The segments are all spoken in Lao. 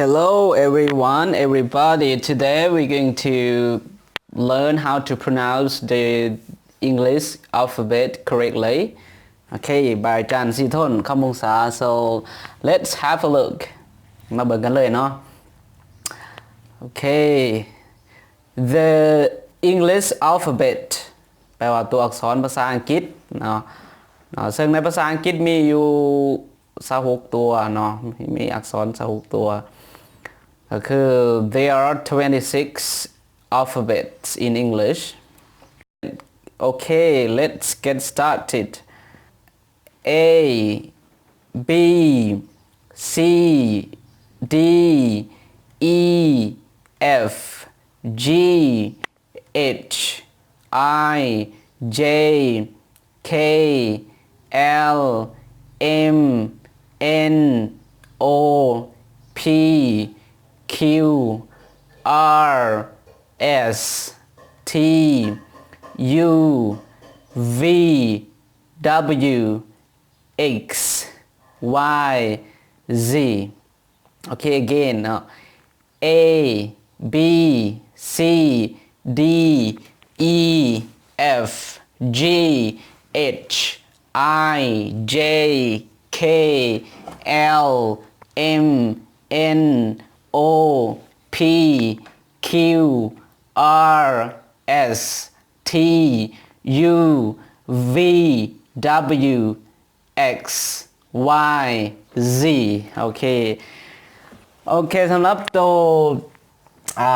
Hello everyone, everybody. Today we're going to learn how to pronounce the English alphabet correctly. Okay, by ອາຈານ ສີທົນ ຄຳວົງສາ. So let's have a look. ມາເບິ່ງກັນເລີຍເນາະ. Okay, the English alphabet ແປວ່າຕົວອັກສອນພາສາອັງກິດເນາະ ເນາະ ເຊິ່ງໃນພາສາອັງກິດມີຢູ່ຊາວຫົກຕົວເນາະ ມີອັກສອນຊາວຫົກຕົວ ກໍຄື there are twenty-six alphabets in English. Okay, let's get started. A, B, C, D, E, F, G, H, I, J, K, L, M, N, O, P, Q, R, S, T, U, V, W, X, Y, Z. Okay, again ເນາະ. A, B, C, D, E, F, G, H, I, J, K, L, M, N, O, P, Q, R, S, T, U, V, W, X, Y, Z. ໂອເຄ ໂອເຄ ສຳລັບໂຕ ອ່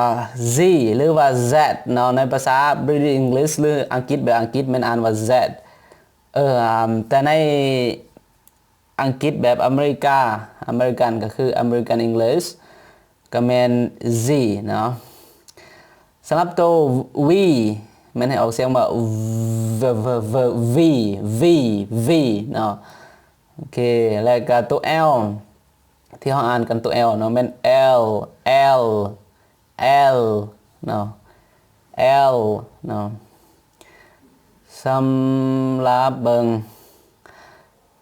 າ Z ຫຼືວ່າ Z ເນາະ ໃນພາສາ British English ຫຼືອັງກິດແບບອັງກິດແມ່ນອ່ານວ່າ Z ເອີ ແຕ່ໃນອັງກິດແບບອາເມລິກາ American ກໍຄື American English ກໍແມ່ນ Z ເນາະ. ສຳລັບໂຕ V ແມ່ນໃຫ້ອອກສຽງວ່າ V, V, V, V, V ເນາະ. ໂອເຄ ແລ້ວກໍໂຕ L ທີ່ເຮົາອ່ານກັນໂຕ L ເນາະ ແມ່ນ L, L, L ເນາະ L ເນາະ. ສຳລັບເບິ່ງ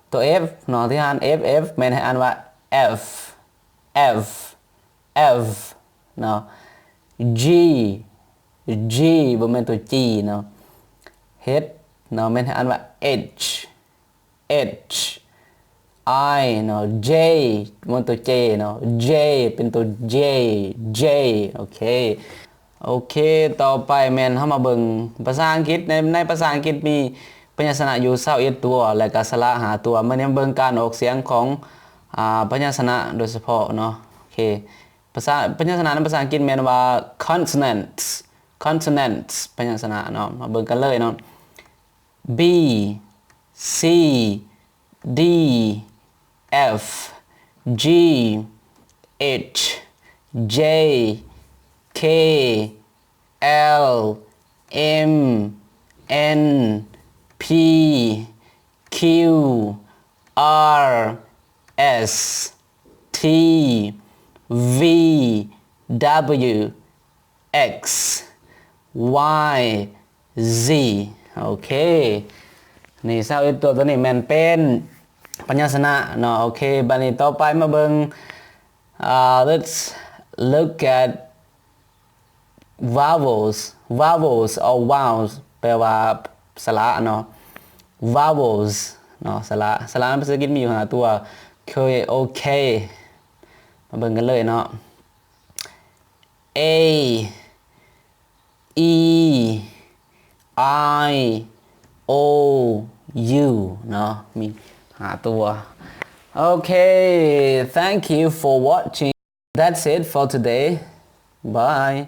ໂຕ F ເນາະ ທີ່ອ່ານ F, F ແມ່ນໃຫ້ອ່ານວ່າ F, F, F ເນາະ. G, G ບໍ່ແມ່ນໂຕ G ເນາະ. H ເນາະ ແມ່ນໃຫ້ອ່ານວ່າ H, H, I ເນາະ. J ບໍ່ແມ່ນໂຕ J ເນາະ J ເປັນໂຕ J, J. ໂອເຄ ໂອເຄ ຕໍ່ໄປແມ່ນເຮົາມາເບິ່ງພາສາອັງກິດ. ໃນ ໃນພາສາອັງກິດມີພະຍັນຊະນະຢູ່ຊາວເອັດຕົວ ແລະກະສະຫຼະຫ້າຕົວ. ມື້ນີ້ມາເບິ່ງການອອກສຽງຂອງ ອາ ພະຍັນຊະນະໂດຍສະເພາະເນາະ. ໂອເຄ ພາສາ ພະຍັນຊະນະໃນພາສາອັງກິດແມ່ນວ່າ consonants, consonants ພະຍັນຊະນະເນາະ. ມາເບິ່ງກັນເລີຍເນາະ. B, C, D, F, G, H, J, K, L, M, N, P, Q, R, S, T, V, W, X, Y, Z. ໂອເຄ ນີ້ຊາວເອັດຕົວ ໂຕນີ້ແມ່ນເປັນພະຍັນຊະນະເນາະ. ໂອເຄ ບາດນີ້ຕໍ່ໄປມາເບິ່ງ uh, let's look at vowels. Vowels or vowels ແປວ່າສະຫຼະເນາະ. Vowels ເນາະ ສະຫຼະ ສະຫຼະໃນພາສາອັງກິດມີຢູ່ຫ້າຕົວ K, O, K. ມາເບິ່ງກັນເລີຍເນາະ. A, E, I, O, U ເນາະ ມີຫ້າຕົວ. Okay, thank you for watching. That's it for today. Bye.